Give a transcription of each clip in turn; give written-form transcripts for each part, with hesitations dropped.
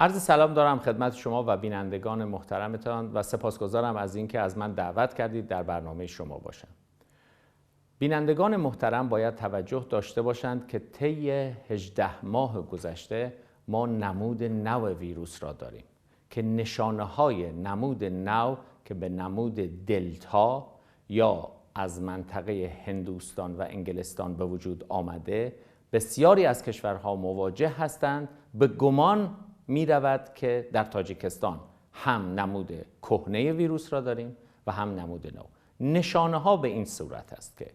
عرض سلام دارم خدمت شما و بینندگان محترمتان و سپاسگزارم از اینکه از من دعوت کردید در برنامه شما باشم. بینندگان محترم باید توجه داشته باشند که طی 18 ماه گذشته ما نمود نو ویروس را داریم که نشانه‌های نمود نو که به نمود دلتا یا از منطقه هندوستان و انگلستان به وجود آمده، بسیاری از کشورها مواجه هستند. به گمان می رود که در تاجیکستان هم نمود کهنه ویروس را داریم و هم نمود نو. نشانه ها به این صورت است که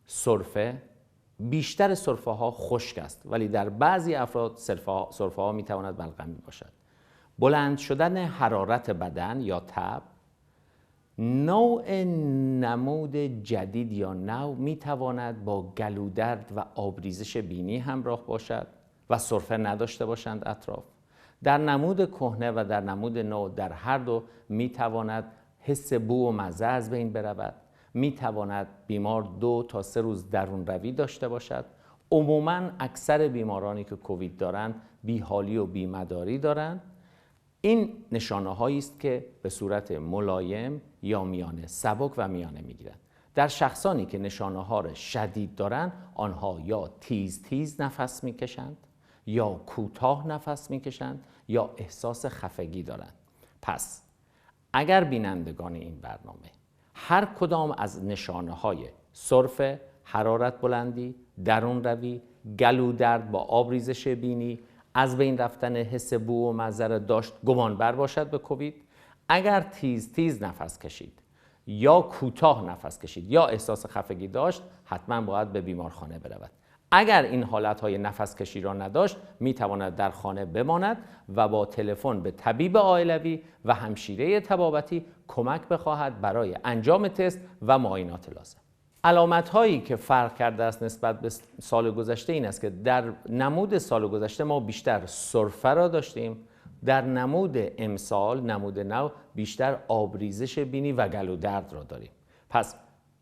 سرفه، بیشتر سرفه ها خشک است، ولی در بعضی افراد سرفه ها می تواند بلغمی باشد. بلند شدن حرارت بدن یا تب، نوع نمود جدید یا نو می تواند با گلودرد و آبریزش بینی همراه باشد و سرفه نداشته باشند اطراف. در نمود کهنه و در نمود نو در هر دو می تواند حس بو و مزه از بین برود، می تواند بیمار 2 تا 3 روز درون روی داشته باشد. عموماً اکثر بیمارانی که کووید دارند بیحالی و بیمداری دارند. این نشانه هایی است که به صورت ملایم یا میانه، سبک و میانه میگیرند. در شخصانی که نشانه ها را شدید دارند، آنها یا تیز تیز نفس میکشند یا کوتاه نفس میکشند یا احساس خفگی دارند. پس اگر بینندگان این برنامه هر کدام از نشانه های سرفه، حرارت بلندی، درون روی، گلو درد با آبریزش بینی، از بین رفتن حس بو و مزه را داشت، گمان بر باشد به کووید. اگر تیز تیز نفس کشید یا کوتاه نفس کشید یا احساس خفگی داشت، حتما باید به بیمارخانه برود. اگر این حالتهای نفس کشی را نداشت، می تواند در خانه بماند و با تلفن به طبیب عائلوی و همشیره طبابتی کمک بخواهد برای انجام تست و معاینات لازم. علامت هایی که فرق کرده است نسبت به سال گذشته این است که در نمود سال گذشته ما بیشتر سرفه را داشتیم، در نمود امسال، نمود نو، بیشتر آبریزش بینی و گلو درد را داریم. پس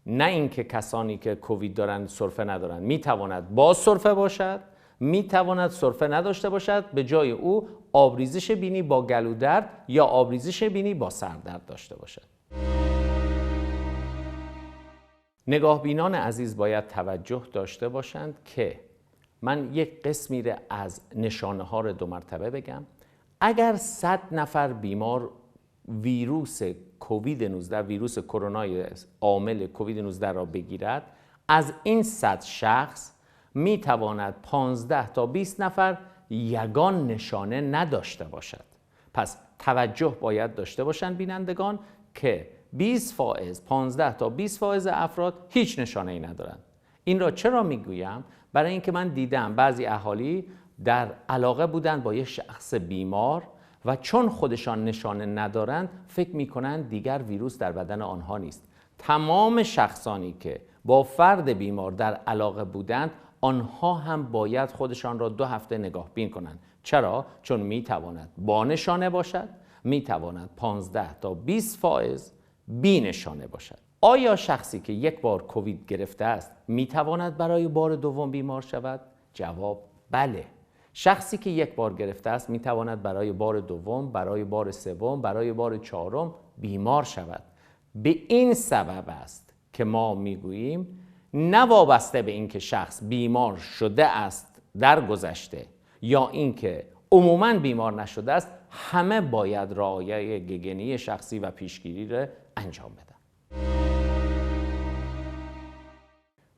نه اینکه کسانی که کووید دارند سرفه ندارند، میتواند با سرفه باشد، میتواند سرفه نداشته باشد، به جای او آبریزش بینی با گلو درد یا آبریزش بینی با سردرد داشته باشد. نگاهبینان عزیز باید توجه داشته باشند که من یک قسمی را از نشانه ها را 2 مرتبه بگم. اگر 100 نفر بیمار ویروس کووید 19، ویروس کرونای عامل کووید 19 را بگیرد، از این 100 شخص می تواند 15 تا 20 نفر یگان نشانه نداشته باشد. پس توجه باید داشته باشند بینندگان که 20 فائز، 15 تا 20 فائز افراد هیچ نشانه ای ندارند. این را چرا میگویم؟ برای اینکه من دیدم بعضی اهالی در علاقه بودند با یک شخص بیمار و چون خودشان نشانه ندارند فکر میکنند دیگر ویروس در بدن آنها نیست. تمام شخصانی که با فرد بیمار در علاقه بودند، آنها هم باید خودشان را 2 هفته نگاهبین کنند. چرا؟ چون میتواند با نشانه باشد، میتواند 15 تا 20 فائز بی نشانه باشد. آیا شخصی که یک بار کووید گرفته است میتواند برای بار دوم بیمار شود؟ جواب بله. شخصی که یک بار گرفته است میتواند برای بار دوم، برای بار سوم، برای بار چهارم بیمار شود. به این سبب است که ما میگوییم نه وابسته به اینکه شخص بیمار شده است در گذشته یا اینکه عموماً بیمار نشده است، همه باید رعایت گیگینی شخصی و پیشگیری را انجام بدن.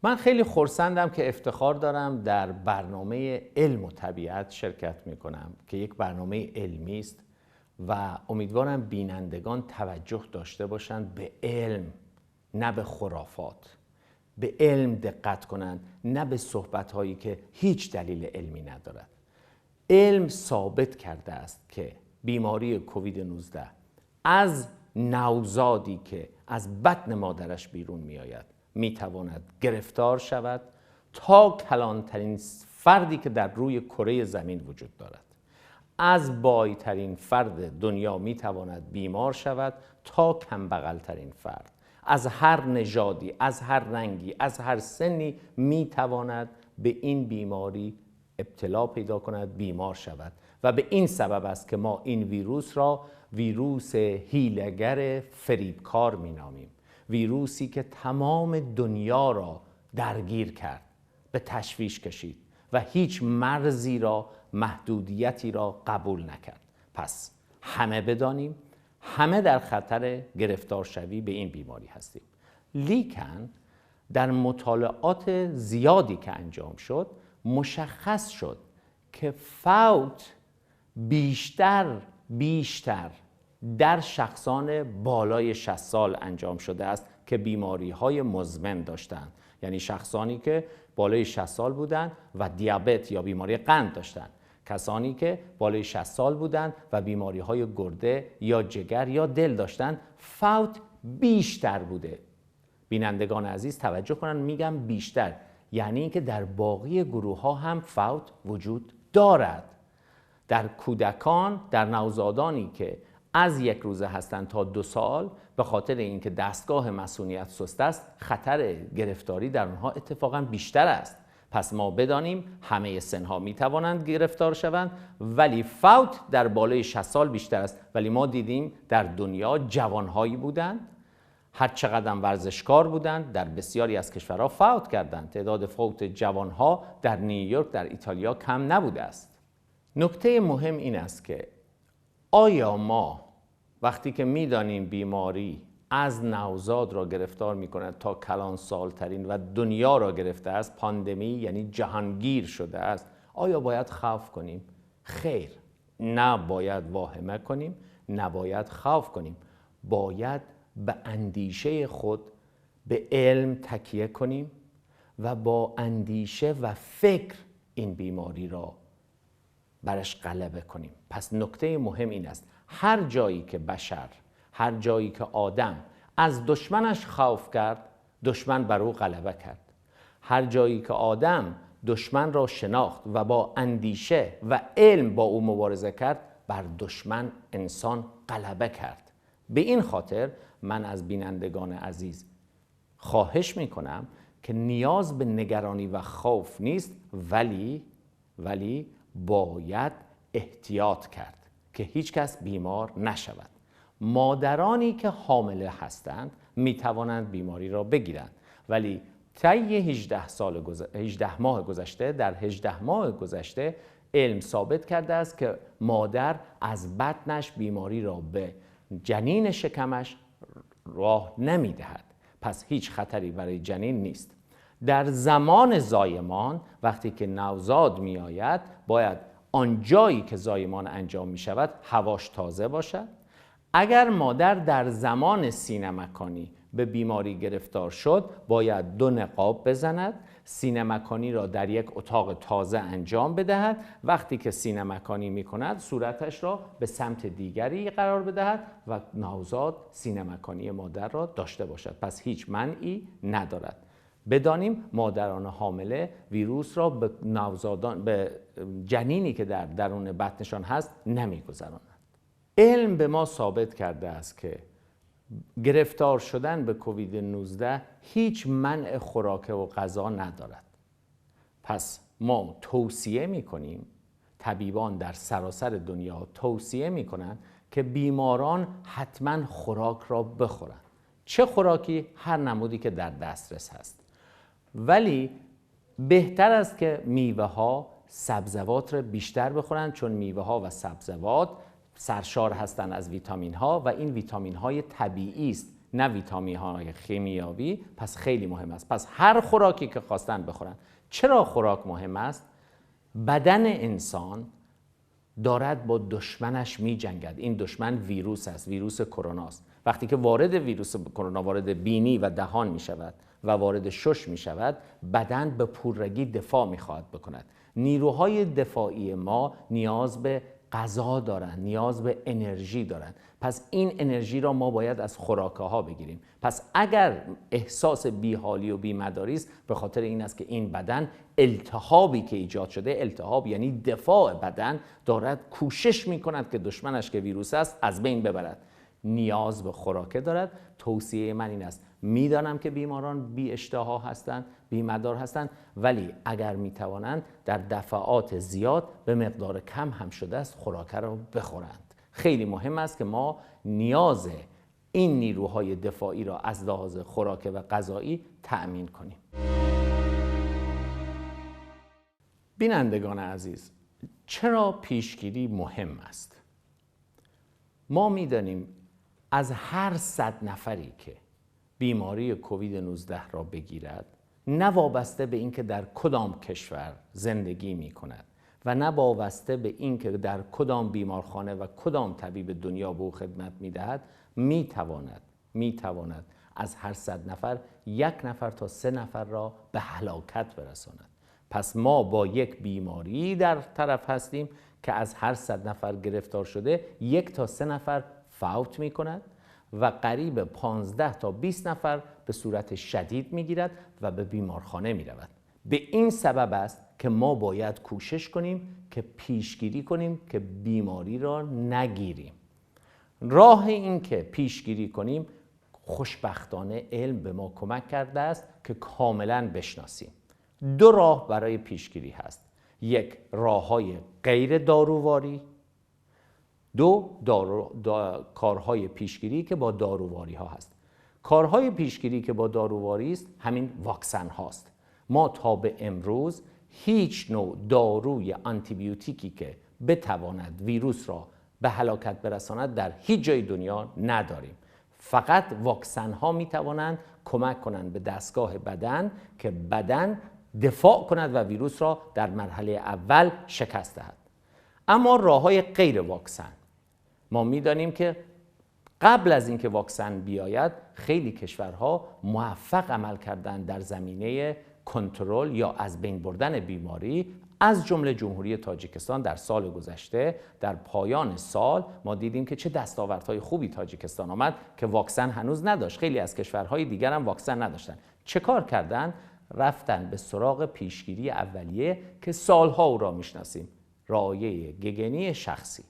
من خیلی خرسندم که افتخار دارم در برنامه علم و طبیعت شرکت میکنم که یک برنامه علمی است و امیدوارم بینندگان توجه داشته باشند به علم، نه به خرافات. به علم دقت کنند، نه به صحبت‌هایی که هیچ دلیل علمی ندارد. علم ثابت کرده است که بیماری کووید 19 از نوزادی که از بطن مادرش بیرون می‌آید می‌تواند گرفتار شود تا کلانترین فردی که در روی کره زمین وجود دارد. از بایترین فرد دنیا می‌تواند بیمار شود تا کمبغلترین فرد. از هر نژادی، از هر رنگی، از هر سنی می‌تواند به این بیماری ابتلا پیدا کند، بیمار شود. و به این سبب است که ما این ویروس را ویروس حیله‌گر فریبکار مینامیم، ویروسی که تمام دنیا را درگیر کرد، به تشویش کشید و هیچ مرزی را، محدودیتی را قبول نکرد. پس همه بدانیم همه در خطر گرفتار شوی به این بیماری هستیم. لیکن در مطالعات زیادی که انجام شد مشخص شد که فوت بیشتر در شخصان بالای 60 سال انجام شده است که بیماری‌های مزمن داشتند، یعنی شخصانی که بالای 60 سال بودند و دیابت یا بیماری قند داشتند، کسانی که بالای 60 سال بودند و بیماری‌های گرده یا جگر یا دل داشتند، فوت بیشتر بوده. بینندگان عزیز توجه کنن، میگم بیشتر، یعنی اینکه در باقی گروه‌ها هم فوت وجود دارد. در کودکان، در نوزادانی که از 1 روزه هستند تا 2 سال، به خاطر اینکه دستگاه مسئولیت سست است، خطر گرفتاری در آنها اتفاقا بیشتر است. پس ما بدانیم همه سنها می توانند گرفتار شوند، ولی فوت در بالای 60 سال بیشتر است. ولی ما دیدیم در دنیا جوانهایی بودند، هر چقدر ورزشکار بودند، در بسیاری از کشورها فوت کردند. تعداد فوت جوانها در نیویورک، در ایتالیا کم نبوده است. نکته مهم این است که آیا ما وقتی که می‌دانیم بیماری از نوزاد را گرفتار می‌کند تا کلان سالترین و دنیا را گرفته است، پاندمی یعنی جهانگیر شده است، آیا باید خوف کنیم؟ خیر، نه باید واهمه کنیم، نه باید خوف کنیم. باید به اندیشه خود، به علم تکیه کنیم و با اندیشه و فکر این بیماری را برش غلبه کنیم. پس نکته مهم این است، هر جایی که بشر، هر جایی که آدم از دشمنش خوف کرد، دشمن بر او غلبه کرد. هر جایی که آدم دشمن را شناخت و با اندیشه و علم با او مبارزه کرد، بر دشمن انسان غلبه کرد. به این خاطر من از بینندگان عزیز خواهش میکنم که نیاز به نگرانی و خوف نیست، ولی باید احتیاط کرد که هیچ کس بیمار نشود. مادرانی که حامله هستند می توانند بیماری را بگیرند، ولی طی 18 ماه گذشته، در 18 ماه گذشته علم ثابت کرده است که مادر از بطنش بیماری را به جنین شکمش راه نمی دهد. پس هیچ خطری برای جنین نیست. در زمان زایمان وقتی که نوزاد می آید، باید آن جایی که زایمان انجام می شود هواش تازه باشد. اگر مادر در زمان سینه مکانی به بیماری گرفتار شد، باید 2 نقاب بزند، سینه مکانی را در یک اتاق تازه انجام بدهد. وقتی که سینه مکانی می کند، صورتش را به سمت دیگری قرار بدهد و نوزاد سینه مکانی مادر را داشته باشد. پس هیچ منعی ندارد. بدانیم مادران حامله ویروس را به نوزادان، به جنینی که در درون بطنشان هست نمیگذرانند. علم به ما ثابت کرده است که گرفتار شدن به کووید 19 هیچ منع خوراک و غذا ندارد. پس ما توصیه می‌کنیم، طبیبان در سراسر دنیا توصیه می‌کنند که بیماران حتما خوراک را بخورند. چه خوراکی؟ هر نمودی که در دسترس هست. ولی بهتر است که میوه‌ها، سبزوات را بیشتر بخورند، چون میوه‌ها و سبزوات سرشار هستند از ویتامین‌ها و این ویتامین‌های طبیعی است، نه ویتامین‌های شیمیایی. پس خیلی مهم است. پس هر خوراکی که خواستن بخورن. چرا خوراک مهم است؟ بدن انسان دارد با دشمنش می‌جنگد. این دشمن ویروس است، ویروس کرونا است. وقتی که وارد ویروس کرونا وارد بینی و دهان می‌شود و وارد شش می‌شود، بدن به پررگی دفاع می‌خواهد بکند. نیروهای دفاعی ما نیاز به غذا دارند، نیاز به انرژی دارند. پس این انرژی را ما باید از خوراک‌ها بگیریم. پس اگر احساس بیحالی و بیمداری است، به خاطر این است که این بدن التهابی که ایجاد شده، التهاب یعنی دفاع بدن، دارد کوشش می‌کند که دشمنش که ویروس است از بین ببرد. نیاز به خوراکه دارد. توصیه من این است، میدانم که بیماران بی اشتها هستند، بی مدار هستند، ولی اگر میتوانند در دفعات زیاد به مقدار کم هم شده است خوراکه را بخورند. خیلی مهم است که ما نیاز این نیروهای دفاعی را از لحاظ خوراک و غذایی تأمین کنیم. بینندگان عزیز، چرا پیشگیری مهم است؟ ما میدانیم از هر 100 نفری که بیماری کووید 19 را بگیرد، نه وابسته به اینکه در کدام کشور زندگی می کند و نه وابسته به اینکه در کدام بیمارخانه و کدام طبیب دنیا به او خدمت می دهد، می تواند از هر 100 نفر 1 نفر تا 3 نفر را به هلاکت برساند. پس ما با یک بیماری در طرف هستیم که از هر 100 نفر گرفتار شده 1 تا 3 نفر فوت می کند و قریب 15 تا 20 نفر به صورت شدید می گیرد و به بیمارخانه می رود. به این سبب است که ما باید کوشش کنیم که پیشگیری کنیم که بیماری را نگیریم. راه این که پیشگیری کنیم، خوشبختانه علم به ما کمک کرده است که کاملا بشناسیم. 2 راه برای پیشگیری هست. 1، راه‌های غیر داروواری. 2، کارهای پیشگیری که با داروواری ها هست. کارهای پیشگیری که با داروواری است همین واکسن هاست. ما تا به امروز هیچ نوع داروی آنتیبیوتیکی که بتواند ویروس را به هلاکت برساند در هیچ جای دنیا نداریم. فقط واکسن ها می توانند کمک کنند به دستگاه بدن که بدن دفاع کند و ویروس را در مرحله اول شکست دهد. اما راه‌های غیر واکسن، ما می‌دانیم که قبل از اینکه واکسن بیاید خیلی کشورها موفق عمل کردند در زمینه کنترل یا از بین بردن بیماری، از جمله جمهوری تاجیکستان در سال گذشته. در پایان سال ما دیدیم که چه دستاوردهای خوبی تاجیکستان آمد که واکسن هنوز نداشت. خیلی از کشورهای دیگر هم واکسن نداشتن. چه کار کردن؟ رفتن به سراغ پیشگیری اولیه که سالها او را میشناسیم، رعایه گگنی شخصی.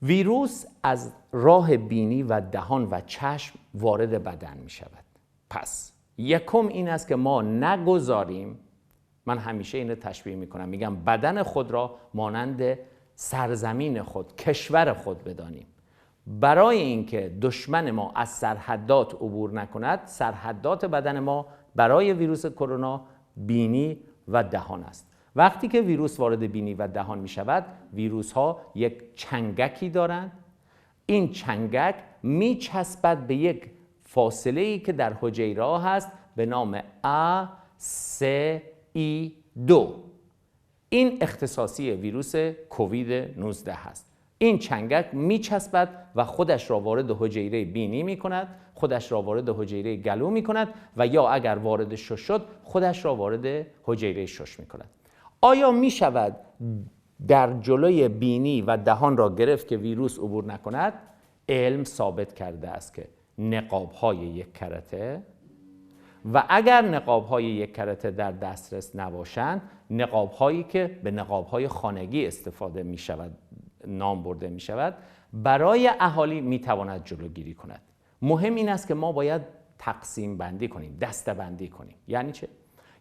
ویروس از راه بینی و دهان و چشم وارد بدن می شود. پس یکم این است که ما نگذاریم، من همیشه اینو تشبیه می کنم، میگم بدن خود را مانند سرزمین خود، کشور خود بدانیم. برای اینکه دشمن ما از سرحدات عبور نکند، سرحدات بدن ما برای ویروس کرونا بینی و دهان است. وقتی که ویروس وارد بینی و دهان می شود، ویروس ها یک چنگکی دارند. این چنگک می چسبد به یک فاصله ای که در حجیره هست به نام ACE2. این اختصاصی ویروس کووید 19 هست. این چنگک می چسبد و خودش را وارد حجیره بینی می کند، خودش را وارد حجیره گلو می کند و یا اگر وارد شش شد خودش را وارد حجیره شش می کند. آیا می شود در جلوی بینی و دهان را گرفت که ویروس عبور نکند؟ علم ثابت کرده است که نقاب‌های یک کرته و اگر نقاب‌های یک کرته در دسترس نباشند، نقاب‌هایی که به نقاب‌های خانگی استفاده می شود، نام برده می شود، برای اهالی می تواند جلوگیری کند. مهم این است که ما باید تقسیم بندی کنیم، دسته بندی کنیم. یعنی چه؟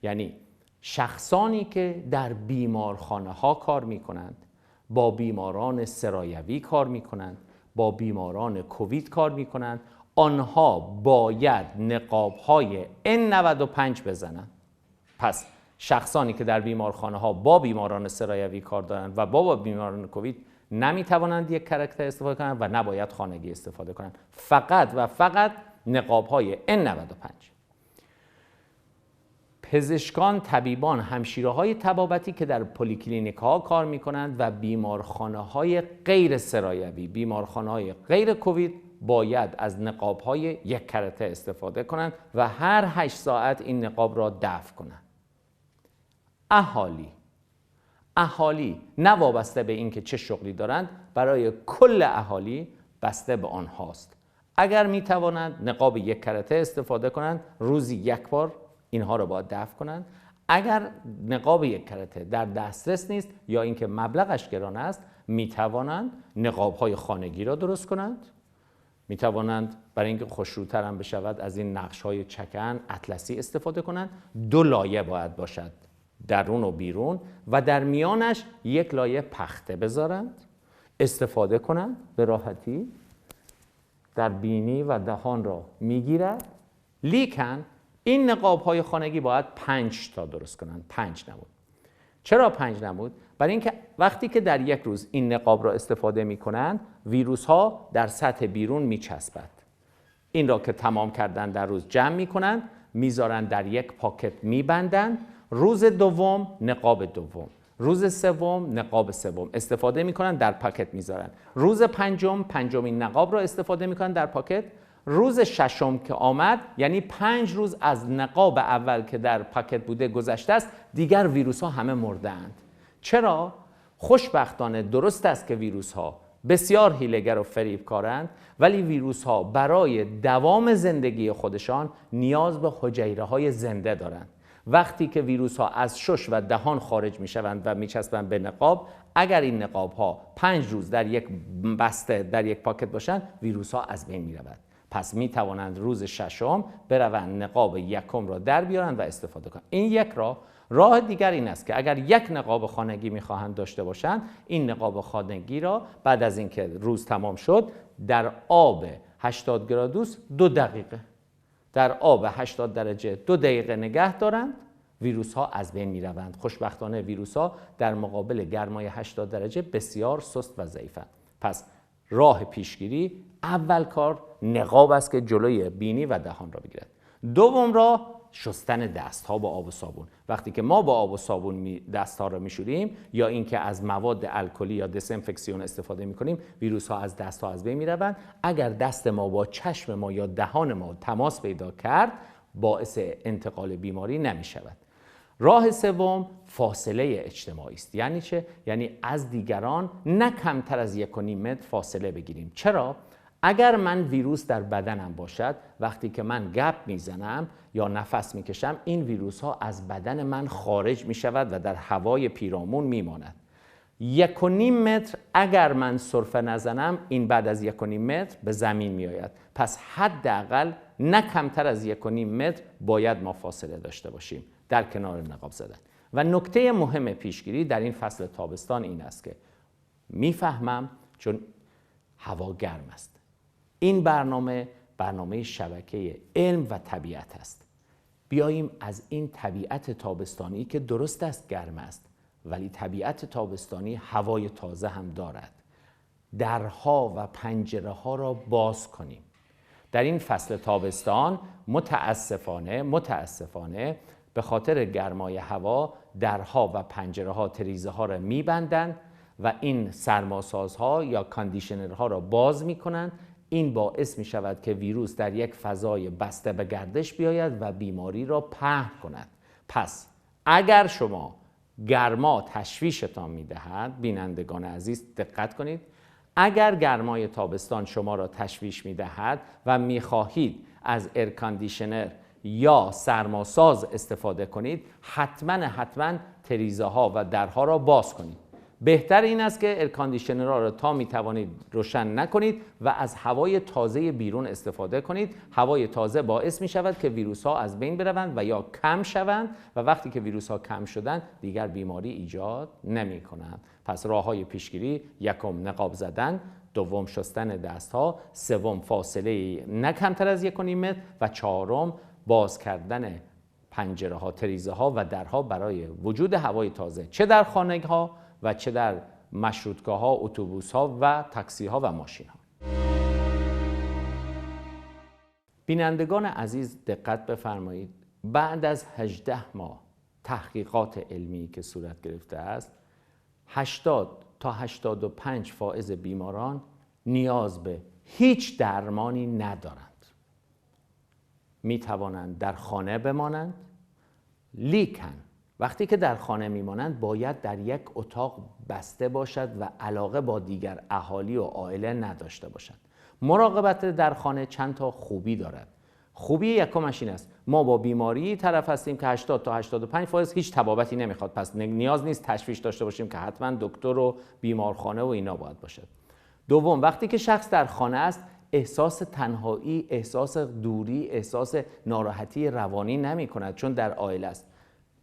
یعنی شخصانی که در بیمارخانه ها کار می کنند، با بیماران سرایوی کار می کنند، با بیماران کووید کار می کنند، آنها باید نقاب های N95 بزنند. پس شخصانی که در بیمارخانه ها با بیماران سرایوی کار دارند و با بیماران کووید نمی توانند یک کرکتر استفاده کنند و نباید خانگی استفاده کنند. فقط و فقط نقاب های N95. پزشکان، طبیبان، همشیره های طبابتی که در پلیکلینیک ها کار می کنند و بیمارخانه های غیر سرایوی، بیمارخانه های غیر کووید باید از نقاب های یک کرته استفاده کنند و هر 8 ساعت این نقاب را دفع کنند. اهالی نه وابسته به اینکه چه شغلی دارند، برای کل اهالی بسته به آنهاست. اگر می توانند نقاب یک کرته استفاده کنند، روزی یک بار اینها را باید دفع کنند. اگر نقاب یک کرته در دسترس نیست یا اینکه مبلغش گران است، می توانند نقاب های خانگی را درست کنند، می توانند برای اینکه خوشروتر هم بشود از این نقش های چکن اطلسی استفاده کنند. دو لایه باید باشد، درون و بیرون، و در میانش یک لایه پخته بذارند، استفاده کنند به راحتی، در بینی و دهان را میگیرد. لیکن این نقاب های خانگی باید 5 تا درست کنند، 5 نمود. چرا 5 نمود؟ برای اینکه وقتی که در یک روز این نقاب را استفاده می کنند، ویروس ها در سطح بیرون می چسبد. این را که تمام کردن در روز جمع می کنند، میذارن در یک پاکت می بندن. روز دوم نقاب دوم، روز سوم نقاب سوم استفاده می کنن، در پاکت میذارن. روز پنجم پنجمین نقاب را استفاده می کنن در پاکت. روز ششم که آمد، یعنی 5 روز از نقاب اول که در پاکت بوده گذشته است، دیگر ویروس ها همه مردند. چرا؟ خوشبختانه درست است که ویروس ها بسیار حیله‌گر و فریبکارند، ولی ویروس ها برای دوام زندگی خودشان نیاز به حجیره های زنده دارند. وقتی که ویروس ها از شش و دهان خارج می شوند و می چسبند به نقاب، اگر این نقاب ها 5 روز در یک بسته، در یک پاکت باشند، ویروس ها از بین می روند. پس می توانند روز ششم بروند نقاب یکم را در بیارند و استفاده کنند. این یک راه. راه دیگر این است که اگر یک نقاب خانگی می خواهند داشته باشند، این نقاب خانگی را بعد از اینکه روز تمام شد در آب 80 گرادوس 2 دقیقه، در آب 80 درجه 2 دقیقه نگه دارند، ویروس ها از بین می روند. خوشبختانه ویروس ها در مقابل گرمای 80 درجه بسیار سست و ضعیفند. پس راه پیشگیری اول کار نقاب است که جلوی بینی و دهان را بگیرد. دوم راه شستن دست ها با آب و صابون. وقتی که ما با آب و صابون دست ها را میشوریم یا اینکه از مواد الکلی یا دسینفکسیون استفاده میکنیم، ویروس ها از دست ها از بین میروند. اگر دست ما با چشم ما یا دهان ما تماس پیدا کرد، باعث انتقال بیماری نمیشود. راه سوم فاصله اجتماعی است. یعنی چه؟ یعنی از دیگران نه کمتر از 1.5 متر فاصله بگیریم. چرا؟ اگر من ویروس در بدنم باشد، وقتی که من گپ میزنم یا نفس میکشم، این ویروس ها از بدن من خارج میشود و در هوای پیرامون میماند. 1.5 متر اگر من سرفه نزنم، این بعد از 1.5 متر به زمین میآید. پس حداقل نه کمتر از 1.5 متر باید ما فاصله داشته باشیم در کنار نقاب زدن. و نکته مهم پیشگیری در این فصل تابستان این است که میفهمم چون هوا گرم است، این برنامه برنامه شبکه علم و طبیعت است. بیاییم از این طبیعت تابستانی که درست است گرم است، ولی طبیعت تابستانی هوای تازه هم دارد، درها و پنجره ها را باز کنیم. در این فصل تابستان متاسفانه به خاطر گرمای هوا درها و پنجره ها، تریزه ها را میبندند و این سرماسازها یا کاندیشنرها را باز میکنند. این باعث می شود که ویروس در یک فضای بسته به گردش بیاید و بیماری را پهن کند. پس اگر شما گرما تشویشتان می دهد، بینندگان عزیز دقت کنید، اگر گرمای تابستان شما را تشویش می دهد و می خواهید از air conditioner یا سرماساز استفاده کنید، حتما تریزه ها و درها را باز کنید. بهتر این است که air conditioner را تا می توانید روشن نکنید و از هوای تازه بیرون استفاده کنید. هوای تازه باعث می شود که ویروس ها از بین بروند و یا کم شوند و وقتی که ویروس ها کم شدند دیگر بیماری ایجاد نمی کنند. پس راه های پیشگیری: یکم نقاب زدن، دوم شستن دست ها، سوم فاصله نه کمتر از 1.5 متر و چهارم باز کردن پنجره ها، تریزه ها و درها برای وجود هوای تازه، چه در خانه ها و چه در مشروطگاه ها، اتوبوس ها و تاکسی ها و ماشین ها. بینندگان عزیز دقت بفرمایید، بعد از 18 ماه تحقیقات علمی که صورت گرفته است، 80 تا 85 فائز بیماران نیاز به هیچ درمانی ندارند. می توانند در خانه بمانند، لیکن وقتی که در خانه میمانند باید در یک اتاق بسته باشد و علاقه با دیگر اهالی و عائله نداشته باشند. مراقبت در خانه چند تا خوبی دارد. خوبی یکمش این است ما با بیماری طرف هستیم که 80 تا 85 فایز هیچ طبابتی نمیخواد، پس نیاز نیست تشویش داشته باشیم که حتما دکتر و بیمارخانه و اینا باید باشد. دوم، وقتی که شخص در خانه است احساس تنهایی، احساس دوری، احساس ناراحتی روانی نمی کند چون در عائله است.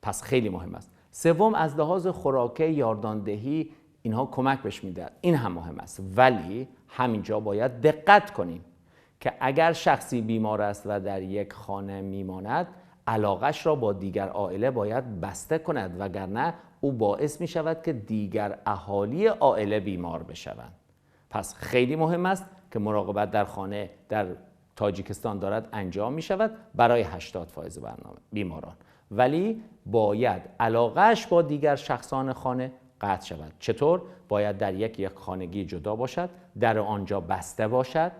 پس خیلی مهم است. سوم، از لحاظ خوراکه، یارداندهی، اینها کمک بهش میدهد، این هم مهم است. ولی همینجا باید دقت کنیم که اگر شخصی بیمار است و در یک خانه میماند، علاقش را با دیگر عائله باید بسته کند، وگرنه او باعث می شود که دیگر اهالی عائله بیمار بشوند. پس خیلی مهم است که مراقبت در خانه در تاجیکستان دارد انجام می شود برای 80% برنامه بیماران، ولی باید علاقهش با دیگر شخصان خانه قطع شود. چطور؟ باید در یک خانگی جدا باشد، در آنجا بسته باشد،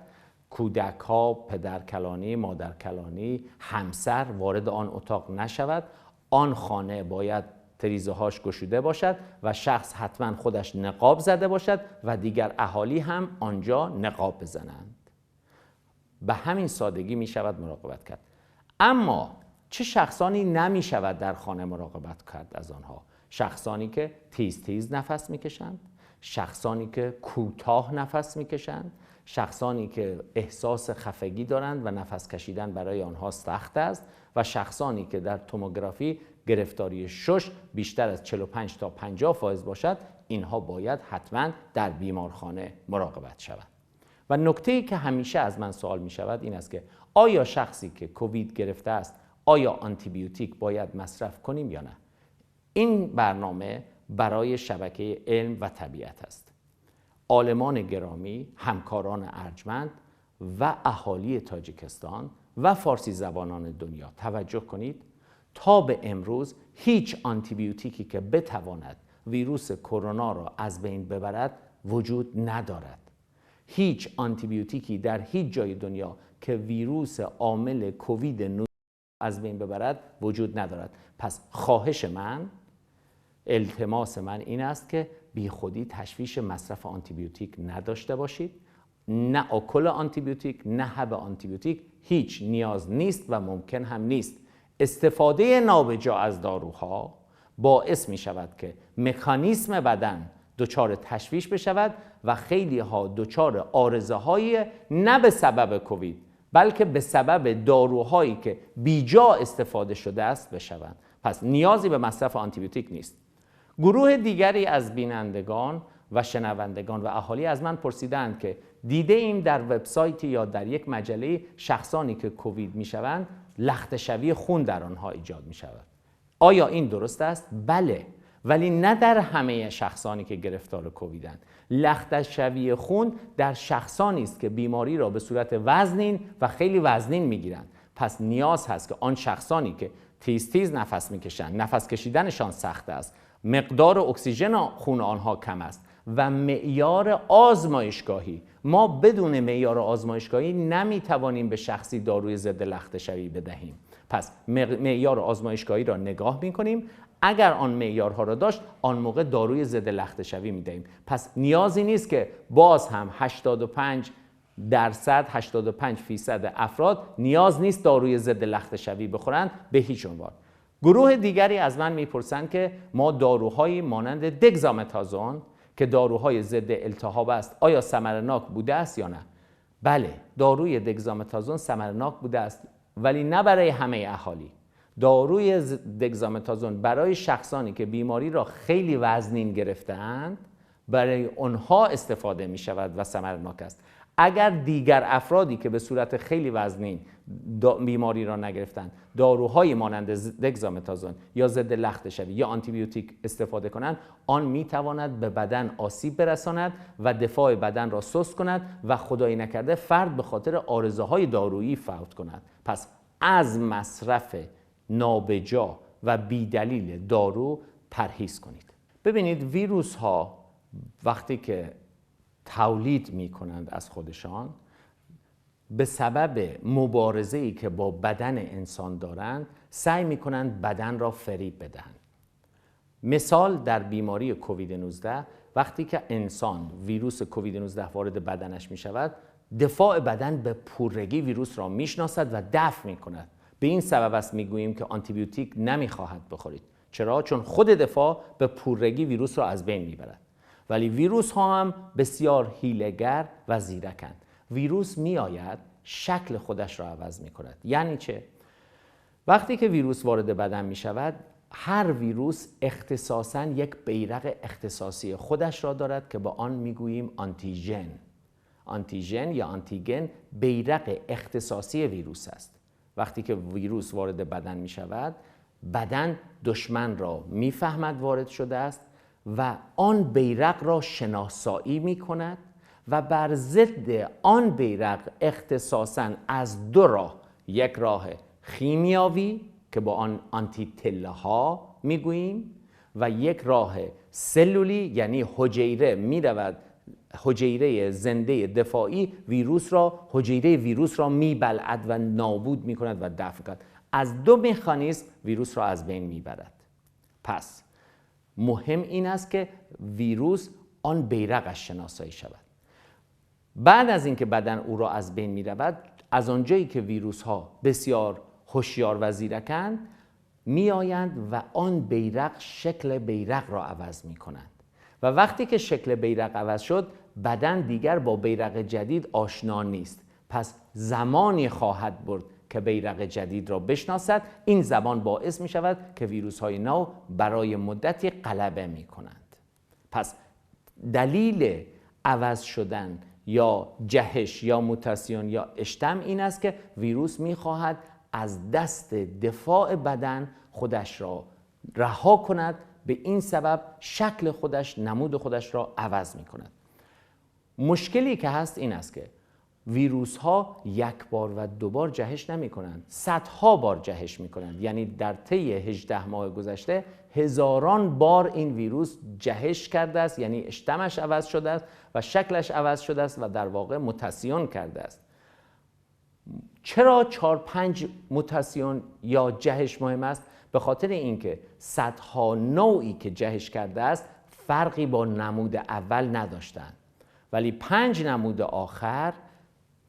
کودک ها، پدر کلانی، مادر کلانی، همسر وارد آن اتاق نشود، آن خانه باید تریزه هاش گشوده باشد و شخص حتما خودش نقاب زده باشد و دیگر اهالی هم آنجا نقاب بزنند. به همین سادگی می شود مراقبت کرد. اما چه شخصانی نمی شود در خانه مراقبت کرد از آنها؟ شخصانی که تیز تیز نفس می کشند، شخصانی که کوتاه نفس می کشند، شخصانی که احساس خفگی دارند و نفس کشیدن برای آنها سخت است و شخصانی که در توموگرافی گرفتاری شش بیشتر از 45 تا 50% باشد، اینها باید حتما در بیمارخانه مراقبت شوند. و نکته‌ای که همیشه از من سوال می شود این است که آیا شخصی که کووید گرفته است آیا آنتیبیوتیک باید مصرف کنیم یا نه؟ این برنامه برای شبکه علم و طبیعت است. عالمان گرامی، همکاران ارجمند و اهالی تاجیکستان و فارسی زبانان دنیا توجه کنید، تا به امروز هیچ آنتیبیوتیکی که بتواند ویروس کرونا را از بین ببرد وجود ندارد. هیچ آنتیبیوتیکی در هیچ جای دنیا که ویروس عامل کووید 19 از بین ببرد وجود ندارد. پس خواهش من، التماس من این است که بی خودی تشویش مصرف آنتیبیوتیک نداشته باشید. نه آکل آنتیبیوتیک، نه حب آنتیبیوتیک، هیچ نیاز نیست و ممکن هم نیست. استفاده نابجا از داروها باعث می شود که مکانیسم بدن دچار تشویش بشود و خیلی ها دچار عارضه های نه به سبب کووید بلکه به سبب داروهایی که بیجا استفاده شده است بشوند. پس نیازی به مصرف آنتیبیوتیک نیست. گروه دیگری از بینندگان و شنوندگان و اهالی از من پرسیدند که دیده ایم در وبسایتی یا در یک مجله شخصانی که کووید میشوند لختشوی خون در آنها ایجاد میشود. آیا این درست است؟ بله، ولی نه در همه شخصانی که گرفتار کوویدند. لختشوی خون در شخصانی است که بیماری را به صورت وزنین و خیلی وزنین میگیرند. پس نیاز هست که آن شخصانی که تیز تیز نفس میکشند، نفس کشیدنشان سخت است، مقدار اکسیژن خون آنها کم است و معیار آزمایشگاهی، ما بدون معیار آزمایشگاهی نمیتوانیم به شخصی داروی ضد لختشوی بدهیم. پس معیار آزمایشگاهی را نگاه میکنیم، اگر آن معیارها را داشت آن موقع داروی ضد لختشوی میدهیم. پس نیازی نیست که باز هم 85% 85% افراد نیاز نیست داروی ضد لختشوی بخورند به هیچ عنوان. گروه دیگری از من میپرسند که ما داروهایی مانند دگزامتازون که داروهای ضد التهاب است آیا ثمرناک بوده است یا نه؟ بله، داروی دگزامتازون ثمرناک بوده است، ولی نه برای همه اهالی. داروی دگزامتازون برای شخصانی که بیماری را خیلی وزنین گرفته‌اند برای آنها استفاده می شود و ثمرناک است. اگر دیگر افرادی که به صورت خیلی وزنین بیماری را نگرفتند داروهای مانند دگزامتازون یا ضد لختشوی یا آنتیبیوتیک استفاده کنند، آن میتواند به بدن آسیب برساند و دفاع بدن را سست کند و خدایی نکرده فرد به خاطر عارضه‌های دارویی فوت کند. پس از مصرف نابجا و بیدلیل دارو پرهیز کنید. ببینید ویروس ها وقتی که تولید می کنند از خودشان، به سبب مبارزه‌ای که با بدن انسان دارند سعی می کنند بدن را فریب بدهند. مثال در بیماری کووید 19، وقتی که انسان ویروس کووید 19 وارد بدنش می شود، دفاع بدن به پرگی ویروس را می شناسد و دفع می کند. به این سبب است می گوییم که آنتیبیوتیک نمی خواهد بخورید. چرا؟ چون خود دفاع به پرگی ویروس را از بین می برد. ولی ویروس ها هم بسیار حیله‌گر و زیرکند ویروس میآید شکل خودش را عوض میکند. یعنی چه؟ وقتی که ویروس وارد بدن میشود، هر ویروس اختصاصاً یک بیرق اختصاصی خودش را دارد که با آن میگوییم آنتیژن. آنتیژن یا آنتیگن بیرق اختصاصی ویروس است. وقتی که ویروس وارد بدن می شود، بدن دشمن را می فهمد وارد شده است و آن بیرق را شناسایی می کند و بر ضد آن بیرق اختصاصاً از دو راه، یک راه خیمیاوی که با آن آنتی ها می گوییم و یک راه سلولی، یعنی حجیره می رود، حجیره زنده دفاعی ویروس را، حجیره ویروس را میبلعد و نابود میکند و دفع میکند. از دو مکانیزم ویروس را از بین میبرد. پس مهم این است که ویروس آن بیرقش شناسایی شود. بعد از اینکه بدن او را از بین میرود، از آنجایی که ویروس ها بسیار هوشیار و زیرکند، میآیند و آن بیرق شکل بیرق را عوض میکنند و وقتی که شکل بیرق عوض شد، بدن دیگر با بیرق جدید آشنا نیست. پس زمانی خواهد برد که بیرق جدید را بشناسد. این زمان باعث می شود که ویروس های نو برای مدتی غلبه می کنند. پس دلیل عوض شدن یا جهش یا موتاسیون یا اشتم این است که ویروس می خواهد از دست دفاع بدن خودش را رها کند. به این سبب شکل خودش، نمود خودش را عوض می کند. مشکلی که هست این است که ویروس ها یک بار و دو بار جهش نمی کنند، صدها بار جهش می کنند. یعنی در طی 18 ماه گذشته هزاران بار این ویروس جهش کرده است، یعنی اشتمش عوض شده است و شکلش عوض شده است و در واقع موتاسیون کرده است. چرا 4-5 موتاسیون یا جهش مهم است؟ به خاطر اینکه صدها نوعی که جهش کرده است فرقی با نمود اول نداشتند، ولی 5 نمود آخر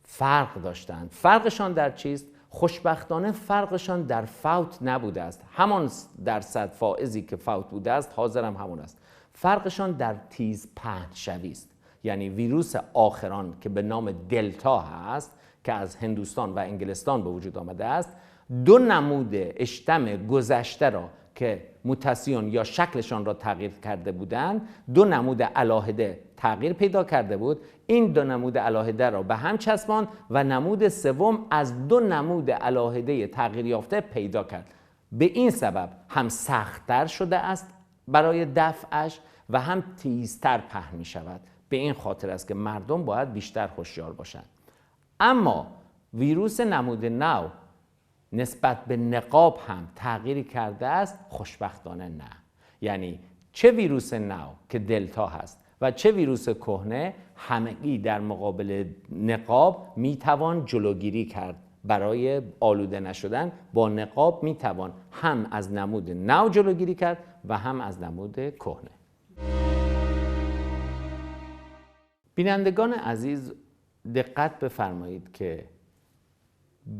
فرق داشتند. فرقشان در چیست؟ خوشبختانه فرقشان در فوت نبوده است. همان درصد فائزی که فوت بوده است حاضرم همون است. فرقشان در تیز پهن شوی است. یعنی ویروس آخران که به نام دلتا هست که از هندوستان و انگلستان به وجود آمده است، دو نمود اشتم گذشته را که موتاسیون یا شکلشان را تغییر کرده بودند، دو نمود علاهده تغییر پیدا کرده بود، این دو نمود علاهده را به هم چسباند و نمود سوم از دو نمود علاهده تغییر یافته پیدا کرد. به این سبب هم سخت‌تر شده است برای دفعش و هم تیزتر پهن می شود. به این خاطر است که مردم باید بیشتر هوشیار باشند. اما ویروس نمود نو نسبت به نقاب هم تغییری کرده است؟ خوشبختانه نه. یعنی چه ویروس نو که دلتا هست و چه ویروس کهنه، همگی در مقابل نقاب میتوان جلوگیری کرد. برای آلوده نشدن با نقاب میتوان هم از نمود نو جلوگیری کرد و هم از نمود کهنه. بینندگان عزیز، دقت بفرمایید که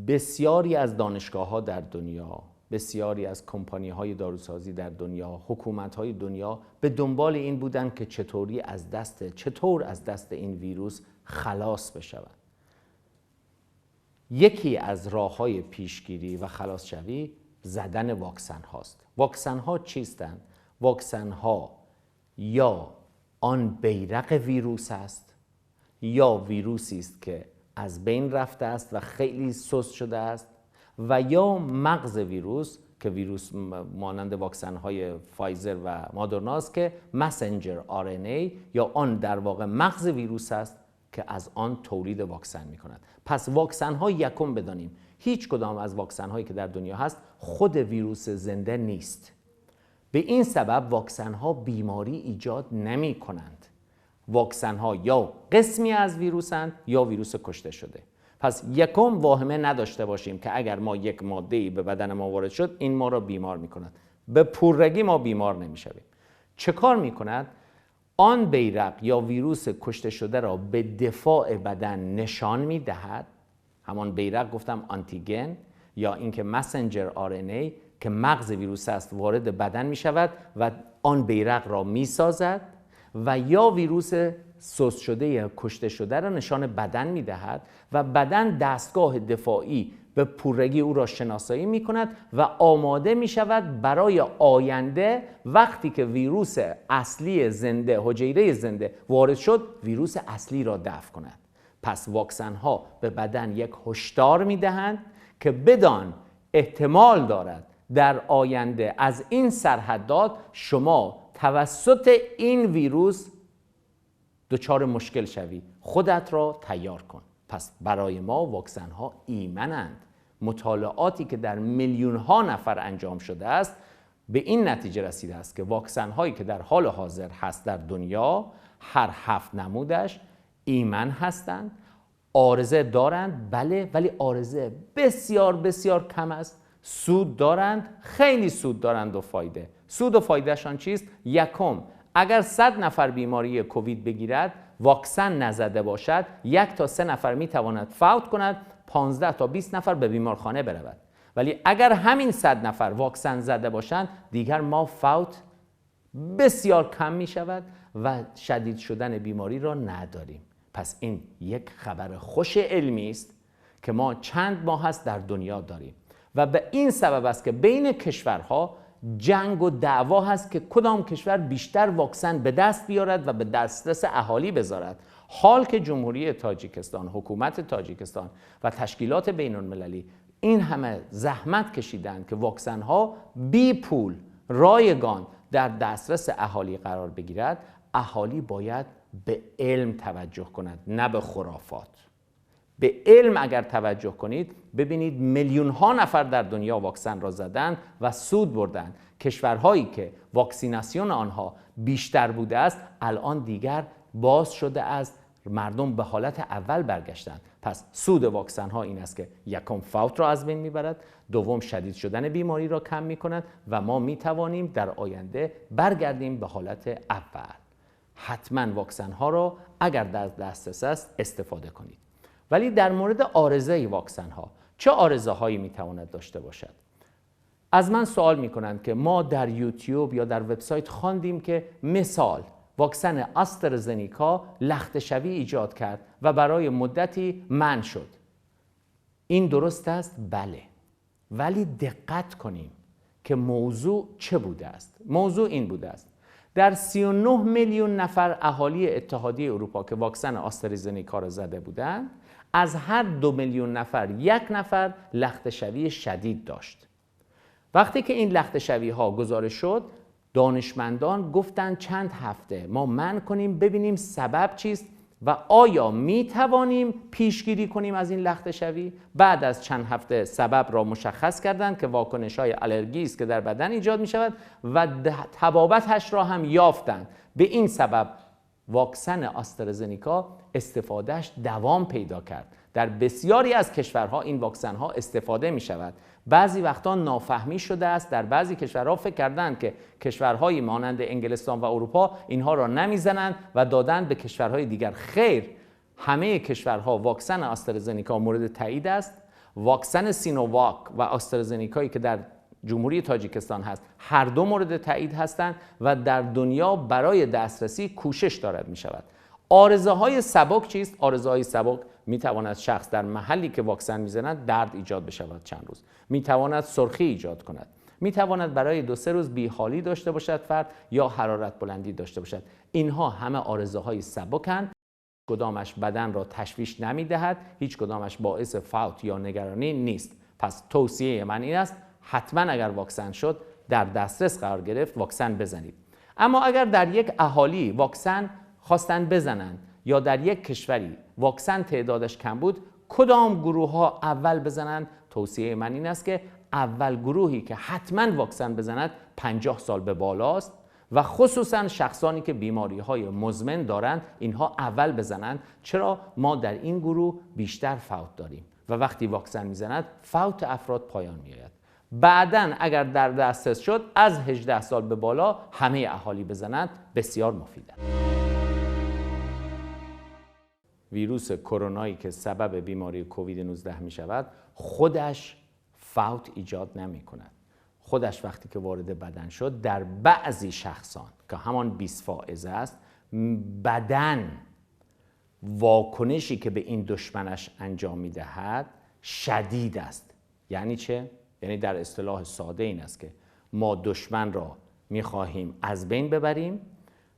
بسیاری از دانشگاه‌ها در دنیا، بسیاری از کمپانی‌های داروسازی در دنیا، حکومت‌های دنیا به دنبال این بودند که چطور از دست این ویروس خلاص بشوند. یکی از راه‌های پیشگیری و خلاص شوی زدن واکسن هاست. واکسن ها چیستند؟ واکسن ها یا آن بیرق ویروس است یا ویروسی است که از بین رفته است و خیلی سست شده است، و یا مغز ویروس که ویروس مانند واکسن های فایزر و مادرنا است که messenger RNA یا آن در واقع مغز ویروس است که از آن تولید واکسن می کند. پس واکسن ها یکم بدانیم هیچ کدام از واکسن هایی که در دنیا هست خود ویروس زنده نیست. به این سبب واکسن ها بیماری ایجاد نمی کنند. واکسن ها یا قسمی از ویروسند یا ویروس کشته شده. پس یکم واهمه نداشته باشیم که اگر ما یک ماده‌ای به بدن ما وارد شد این ما را بیمار می‌کند. به پررگی ما بیمار نمی‌شویم. چه کار می‌کند؟ آن بیرق یا ویروس کشته شده را به دفاع بدن نشان می‌دهد. همان بیرق گفتم آنتیگن یا اینکه مسنجر RNA که مغز ویروس است وارد بدن می‌شود و آن بیرق را می‌سازد، و یا ویروس سست شده یا کشته شده را نشان بدن میدهد و بدن دستگاه دفاعی به پورگی او را شناسایی میکند و آماده میشود برای آینده. وقتی که ویروس اصلی زنده، حجیره زنده وارد شد، ویروس اصلی را دفع کند. پس واکسن ها به بدن یک هشدار میدهند که بدان احتمال دارد در آینده از این سرحدات شما توسط این ویروس دچار مشکل شوی، خودت را تیار کن. پس برای ما واکسن ها ایمنند. مطالعاتی که در میلیون ها نفر انجام شده است به این نتیجه رسیده است که واکسن هایی که در حال حاضر هست در دنیا، هر 7 نمودش ایمن هستند. عارضه دارند، بله، ولی عارضه بسیار بسیار کم است. سود دارند، خیلی سود دارند و فایده. سود و فایدهشان چیست؟ یکم، اگر 100 نفر بیماری کووید بگیرد، واکسن نزده باشد، 1 تا 3 نفر میتواند فوت کند، 15 تا 20 نفر به بیمارخانه برود. ولی اگر همین 100 نفر واکسن زده باشند، دیگر ما فوت بسیار کم می شود و شدید شدن بیماری را نداریم. پس این یک خبر خوش علمی است که ما چند ماه است در دنیا داریم و به این سبب است که بین کشورها جنگ و دعوا هست که کدام کشور بیشتر واکسن به دست بیارد و به دسترس اهالی بذارد. حال که جمهوری تاجیکستان، حکومت تاجیکستان و تشکیلات بین المللی این همه زحمت کشیدند که واکسن ها بی پول، رایگان در دسترس اهالی قرار بگیرد، اهالی باید به علم توجه کند، نه به خرافات. به علم اگر توجه کنید، ببینید میلیون ها نفر در دنیا واکسن را زدند و سود بردند. کشورهایی که واکسیناسیون آنها بیشتر بوده است الان دیگر باز شده است، مردم به حالت اول برگشتند. پس سود واکسن ها این است که یکم فوت را از بین میبرد، دوم شدید شدن بیماری را کم میکند و ما میتوانیم در آینده برگردیم به حالت اول. حتما واکسن ها را اگر در دسترس است استفاده کنید. ولی در مورد عارضه واکسن ها، چه عارضه هایی میتواند داشته باشد؟ از من سوال میکنند که ما در یوتیوب یا در وبسایت خواندیم که مثال واکسن آسترازنیکا لختشوی ایجاد کرد و برای مدتی منع شد. این درست است؟ بله. ولی دقت کنیم که موضوع چه بوده است. موضوع این بوده است: در 39 میلیون نفر اهالی اتحادیه اروپا که واکسن آسترازنیکا را زده بودند، از هر 2 میلیون نفر 1 نفر لختشوی شدید داشت. وقتی که این لختشوی ها گزارش شد، دانشمندان گفتند چند هفته ما منع کنیم ببینیم سبب چیست و آیا می توانیم پیشگیری کنیم از این لختشوی. بعد از چند هفته سبب را مشخص کردند که واکنش های آلرژی است که در بدن ایجاد می شود و طبابتش را هم یافتند. به این سبب واکسن آسترازنیکا استفادهش دوام پیدا کرد. در بسیاری از کشورها این واکسن ها استفاده می شود. بعضی وقتا نافهمی شده است. در بعضی کشورها فکر کردند که کشورهای مانند انگلستان و اروپا اینها را نمیزنند و دادند به کشورهای دیگر. خیر، همه کشورها واکسن آسترازنیکا مورد تایید است. واکسن سینوواک و آسترازنیکایی که در جمهوری تاجیکستان هست، هر دو مورد تایید هستند و در دنیا برای دسترسی کوشش دارد می شود. عارضه های سبک چیست؟ عارضه های سبک می تواند شخص در محلی که واکسن میزند درد ایجاد بشود چند روز، می تواند سرخی ایجاد کند، می تواند برای 2-3 روز بیحالی داشته باشد فرد یا حرارت بلندی داشته باشد. اینها همه عارضه های سبکند، کدامش بدن را تشویش نمی دهد، هیچ کدامش باعث فوت یا نگرانی نیست. پس توصیه من این است حتما اگر واکسن شد، در دسترس قرار گرفت، واکسن بزنید. اما اگر در یک اهالی واکسن خواستن بزنند یا در یک کشوری واکسن تعدادش کم بود، کدام گروه ها اول بزنند؟ توصیه من این است که اول گروهی که حتما واکسن بزند 50 سال به بالاست و خصوصا شخصانی که بیماری های مزمن دارند، اینها اول بزنند. چرا؟ ما در این گروه بیشتر فوت داریم و وقتی واکسن میزند فوت افراد پایان میآید. بعداً اگر در دسترس شد از 18 سال به بالا همه اهالی بزنند، بسیار مفید است. ویروس کرونایی که سبب بیماری کووید 19 می شود خودش فوت ایجاد نمی کند. خودش وقتی که وارد بدن شد، در بعضی شخصان که همان 20 فائزه است، بدن واکنشی که به این دشمنش انجام میدهد شدید است. یعنی چه؟ یعنی در اصطلاح ساده این است که ما دشمن را میخواهیم از بین ببریم،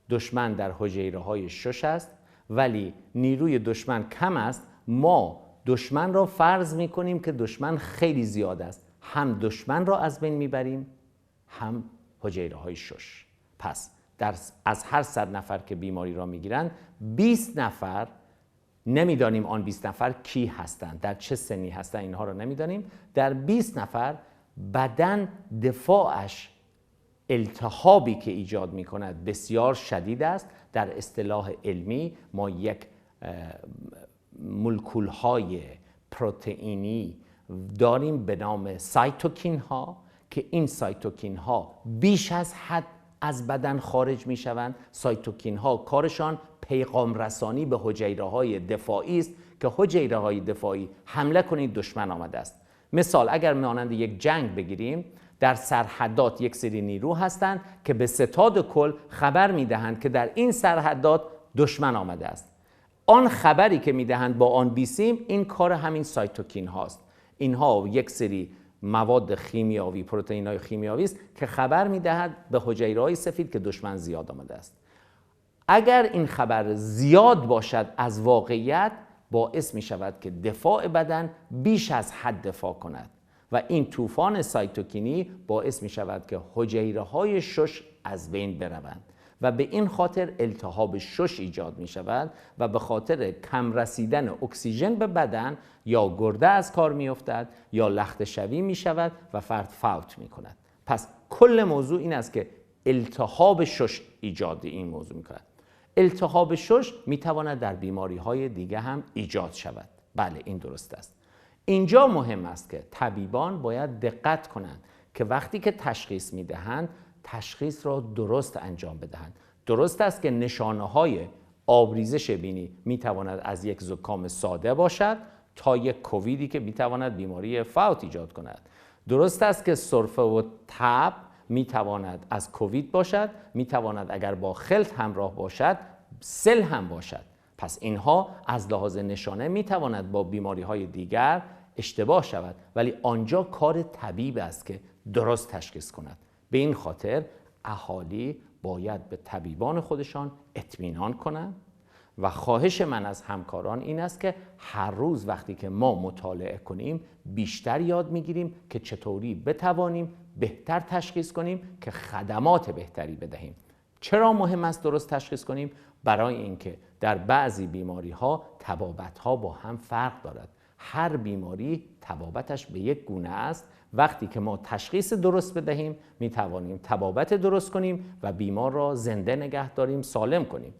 دشمن در حجیره های شش است ولی نیروی دشمن کم است، ما دشمن را فرض میکنیم که دشمن خیلی زیاد است، هم دشمن را از بین میبریم هم حجیره های شش. پس از هر 100 نفر که بیماری را میگیرند 20 نفر، نمیدانیم آن 20 نفر کی هستند، در چه سنی هستند، اینها را نمیدانیم، در 20 نفر بدن دفاعش التهابی که ایجاد میکند بسیار شدید است. در اصطلاح علمی ما یک مولکول‌های پروتئینی داریم به نام سایتوکین ها که این سایتوکین ها بیش از حد از بدن خارج می شوند. سایتوکین ها کارشان پیغام رسانی به حجیره های دفاعی است که حجیره های دفاعی حمله کنید دشمن آمده است. مثال اگر مانند یک جنگ بگیریم، در سرحدات یک سری نیرو هستند که به ستاد کل خبر میدهند که در این سرحدات دشمن آمده است. آن خبری که میدهند با آن بیسیم، این کار همین سایتوکین هاست. اینها یک سری مواد خیمیاوی، پروتئین های خیمیاوی است که خبر میدهد به حجیره‌های سفید که دشمن زیاد آمده است. اگر این خبر زیاد باشد از واقعیت، باعث می شود که دفاع بدن بیش از حد دفاع کند و این طوفان سایتوکینی باعث می شود که حجیره‌های شش از بین بروند و به این خاطر التهاب شش ایجاد می شود و به خاطر کم رسیدن اکسیژن به بدن یا گرده از کار می افتد یا لخته شوی می شود و فرد فوت می کند. پس کل موضوع این است که التهاب شش ایجاد این موضوع می کند. التهاب شش می تواند در بیماری های دیگه هم ایجاد شود. بله این درست است. اینجا مهم است که طبیبان باید دقت کنند که وقتی که تشخیص می دهند تشخیص را درست انجام بدهند. درست است که نشانه های آبریزش بینی می تواند از یک زکام ساده باشد تا یک کوویدی که می تواند بیماری فوت ایجاد کند. درست است که سرفه و تب می تواند از کووید باشد، می تواند اگر با خلط همراه باشد سل هم باشد. پس اینها از لحاظ نشانه می تواند با بیماری های دیگر اشتباه شود، ولی آنجا کار طبیب است که درست تشخیص کند. به این خاطر اهالی باید به طبیبان خودشان اطمینان کنند و خواهش من از همکاران این است که هر روز وقتی که ما مطالعه کنیم بیشتر یاد میگیریم که چطوری بتوانیم بهتر تشخیص کنیم که خدمات بهتری بدهیم. چرا مهم است درست تشخیص کنیم؟ برای اینکه در بعضی بیماری ها طبابت ها با هم فرق دارد. هر بیماری طبابتش به یک گونه است. وقتی که ما تشخیص درست بدهیم می توانیم طبابت درست کنیم و بیمار را زنده نگه داریم، سالم کنیم.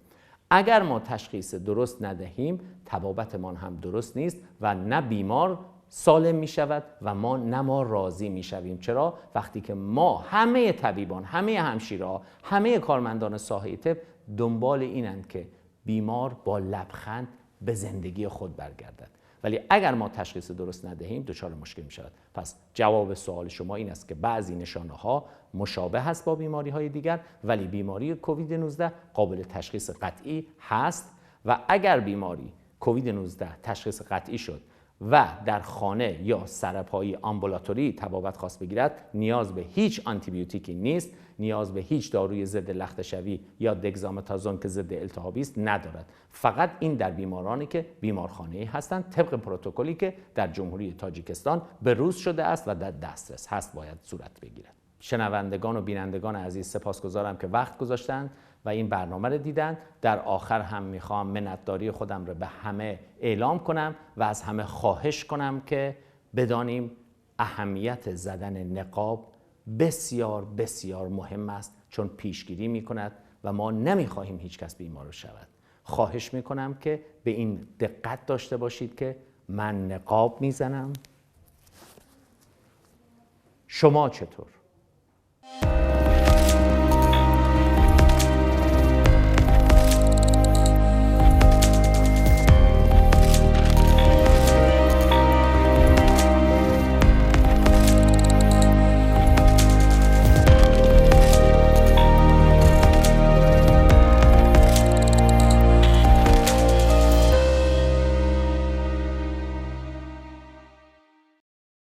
اگر ما تشخیص درست ندهیم طبابتمان هم درست نیست و نه بیمار سالم می شود و ما نه ما راضی می شویم. چرا؟ وقتی که ما همه طبیبان، همه همشیرها، همه کارمندان ساحه طب دنبال اینند که بیمار با لبخند به زندگی خود برگردد، ولی اگر ما تشخیص درست ندهیم دچار مشکل می شود. پس جواب سوال شما این است که بعضی نشانه ها مشابه هست با بیماری های دیگر، ولی بیماری کووید 19 قابل تشخیص قطعی هست و اگر بیماری کووید 19 تشخیص قطعی شد و در خانه یا سرپایی آمبولاتوری طبابت خواست بگیرد، نیاز به هیچ آنتیبیوتیکی نیست، نیاز به هیچ داروی ضد لخته‌شوی یا دگزامتازون که ضد التهابی است ندارد. فقط این در بیمارانی که بیمارخانه‌ای هستند طبق پروتکلی که در جمهوری تاجیکستان به روز شده است و در دسترس هست باید صورت بگیرد. شنوندگان و بینندگان عزیز، سپاسگزارم که وقت گذاشتند و این برنامه رو دیدن. در آخر هم میخوام منتداری خودم رو به همه اعلام کنم و از همه خواهش کنم که بدانیم اهمیت زدن نقاب بسیار بسیار مهم است، چون پیشگیری میکند و ما نمیخواهیم هیچ کس بیمار شود. خواهش میکنم که به این دقت داشته باشید که من نقاب میزنم، شما چطور؟